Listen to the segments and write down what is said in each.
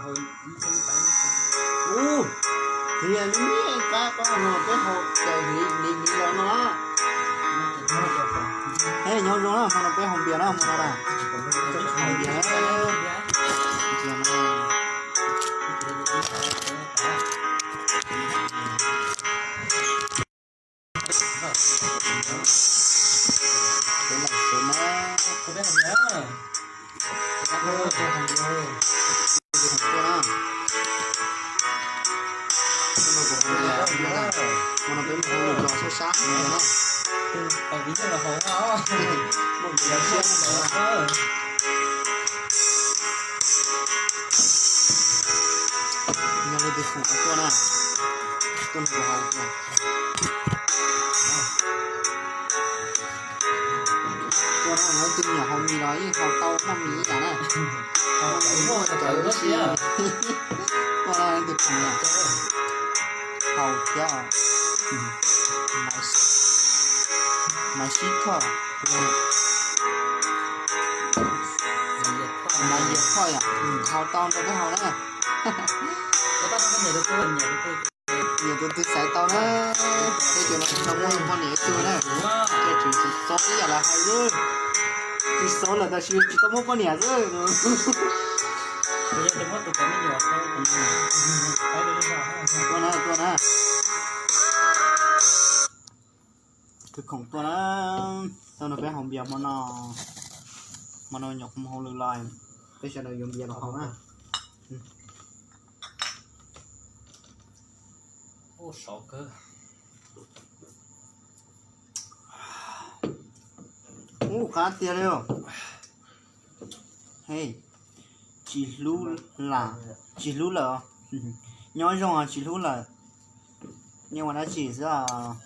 Ub, hliv me me qab koj no peb haus ces hliv hliv hliv los no. He nyob zoo na, hmo no peb haus npias na, hmo no na. Haus npias na. Npias na. Peb lam sawv na. Hmo no peb mus hauj lwm los sab sab no na. Nyob li tus khoom tuaj na, tuaj nrog kuv haus. Tuaj na, leej twg nyiam haus mis los yeej haus tau, muaj mis ib yam na. Muaj cawv ib si. Tuaj na leej twg khoom na, haus thiab. Maiv sib thoj, maiv yias thoj yom, haus tau nrog peb haus na. Nyiam tus twg xaiv tau na, peb cov no tsis tau muaj poj niam ib tug na. Cov tseem txom txom ib yam li hais xwb, tsis xov lawm tab sis tsis tau muaj poj niam xwb. Tuaj na, tuaj na. Tus khoom tuaj na. Tau nrog peb haus npias hmo no, hmo no nyuam qhuav mus hauj lwm los, peb sawv daws yuav npias los haus na. Ub, qab tiag li. He, tsis hlub lam, tsis hlub lawm. Nyob zoo os, tsis hlub lawm. Nyob ua dab tsi xwb os?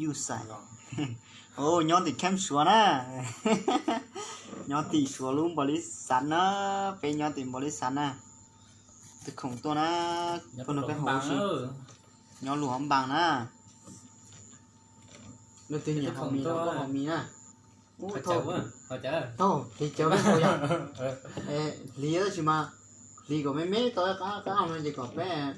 Yus xais. Nyob tim camp Suav na. Nyob tim Suav lub npaum li xav na, peb nyob tim npaum li xav na. Tus khoom tuaj na, tuaj nrog peb haus si. Nyob Luam Npas na. Leej twg nyiam haus mis los tuaj haus mis na. Ub, thaum hliv cawv peb haus yom. Hliv tab sis mas hliv kom me me tau qab qab no ces kom peb.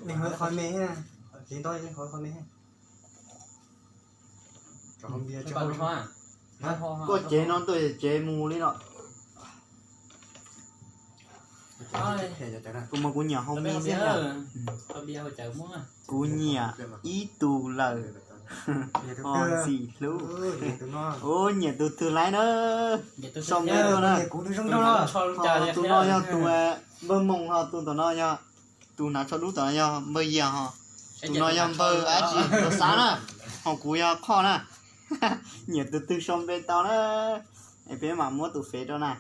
Koj cev no tuaj cev mus li no. Kuv mas kuv nyiam haus mis xwb. Kuv nyiam ib tug lawm. Ho ntxim hlub. Ub, nyiam tus twg laiv na? Sau npe tuaj na. Tus no yog tus npawg Moos, ho tus tom no yog, tus hnav tsho dub tom no yog npawg Yias, ho tus no yog npawg dab tsi, npawg Xab na, ho kuv yog Qhoj na. Nyiam tus twg sau npe tau na, es peb mam muab tus fev rau na.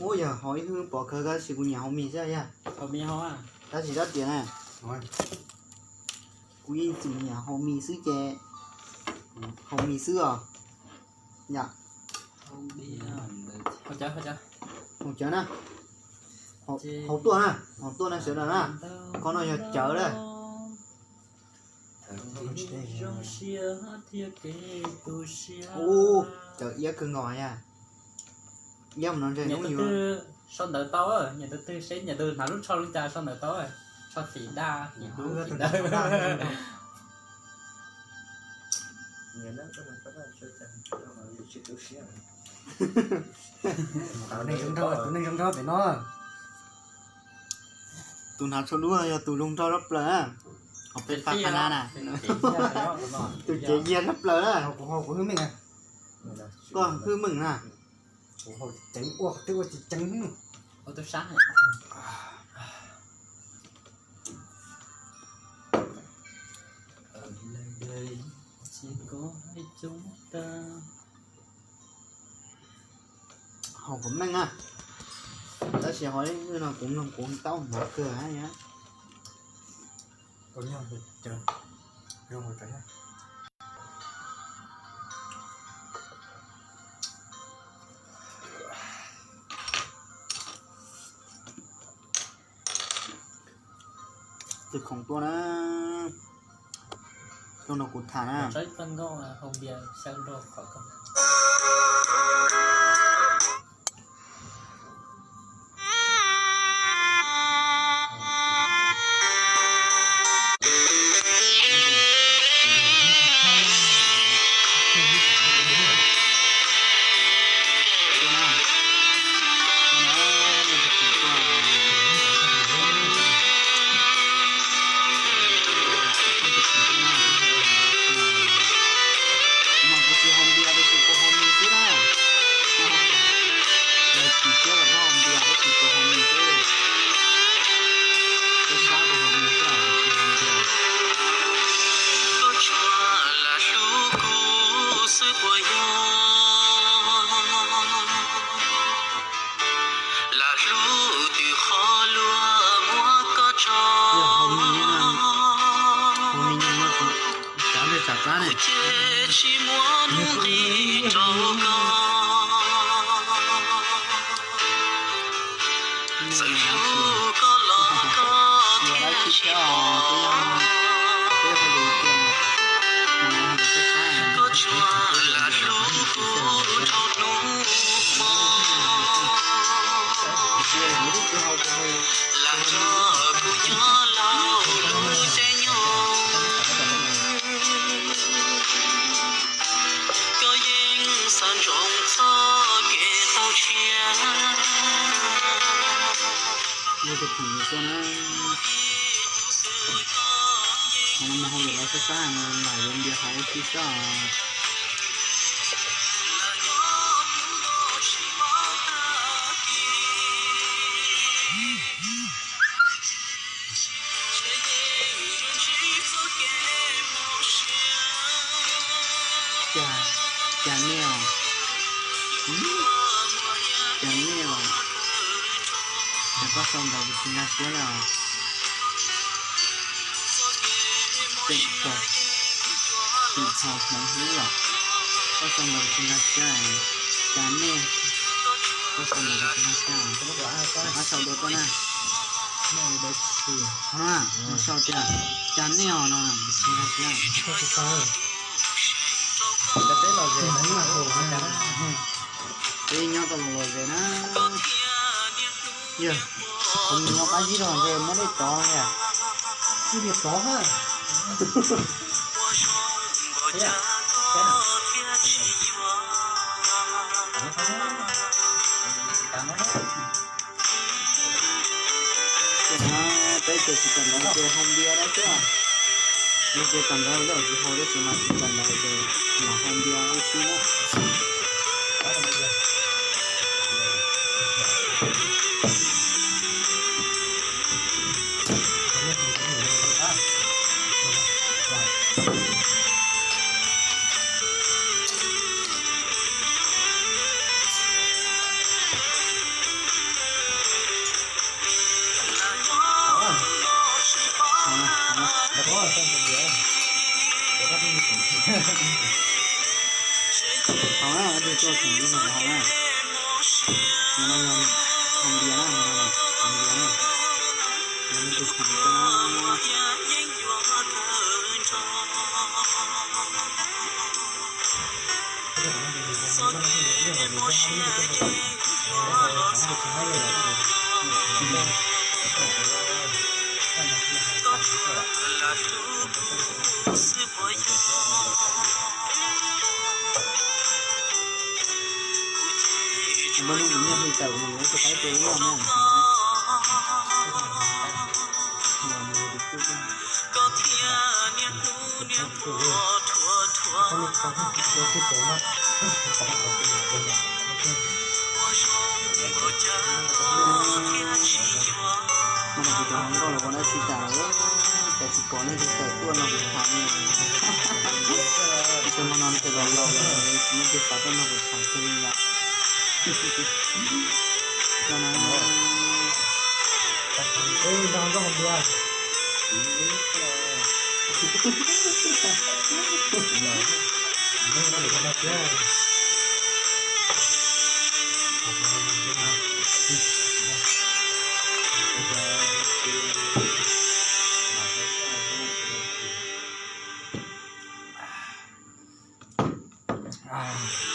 Ub, yog haus ib hwb pom kawg, tab sis kuv nyiam haus mis xwb yog. Tab sis rab riam na, kuv yeej txwm nyiam haus mis xwb ces haus mis xwb os. Yom. Haus cawv na. Haus tuaj na, haus tuaj na sawv daws na. Qhov no yog cawv na. Ub, cawv iab kawg nkaus yog. Iab mus no ntseg hnub yuav. Sau ntawv tau, nyiam tus twg seb nyiam tus hnav lub tsho zoo cas sau ntawv tau. Tsho tim daj tim dub tim dawb. Tus neeg zoo nraug pem no. Tus hnav tsho dub yog tus zoo nraug tshaj plaws na. Ho peb fab qhab nab na. Tus cev yiag tshaj plaws na. Koj hwj meej na. Haus kom meej na. Tab sis ho no kuv mloog kuv taub hnav kawg. Tus khoom tuaj na. Koj nrog kuv tham na. Mas kuv tsis haus npias tab sis kuv haus mis xwb na. Yog chim siab los koj haus npias tab sis kuv haus mis xwb. Koj sab kuv haus mis xwb, kuv tsis haus npias. Koj tsuas lam hlub kuv xwb puas yog? Lam hlub twb qhov luag muab koj tso. Yog haus mis, haus mis no tsav ntsej tsav plab ne. Ces tsis muaj hnub nqis rau koj. Txawm hlub koj los koj thiaj tsis pom. Koj tsuas lam hlub kuv dhau hnub hmo. Lam nrog kuv nyob laus lub caij nyoog. Koj yeej xav ntsoov txoj kev tau tshiab. Tus kheem tuaj na. Qhov no mus hauj lwm los sab sab no, lam yuav npias haus ua si xwb os. Cas, cas nej os, cas nej os, cas koj sau ntawv kuv tsis nkag siab na. Tseem txog, tseem txog hmoov hlub yom, koj sau ntawv kuv tsis nkag siab, cas nej, koj sau ntawv kuv tsis nkag siab, cas koj sau dua tuaj na. Qhov no, nws sau tias, cas nej os no, kuv tsis nkag siab. Peb nyob tau lom zem na. Yog, qhov nws nyob qab zib rau ntshe muab dej tov na. Ib niag tov na. Peb ces tsis tau ntawv ces haus npias dab tsi. Yog ces tau ntawv lawm tsis haus dab tsi mas tsis tau ntawv ces mam haus npias ua si na. Haus na, tuaj tseem li no haus na. No yog haus npias na, haus npias na. Yog tus kheem tuaj na. Npaj no kuv nyiaj hli tawm mus yuav tus qaib tus loj na. Mas kuv cov hluas nkauj los ua dab tsi tas lawm, cas tsis pom leej twg tawm tuaj nrog kuv tham li. Txog hmo no ces laus laus lawm tsis muaj leej twg xav tuaj nrog kuv tham kiag li lawm. Yog na. tas.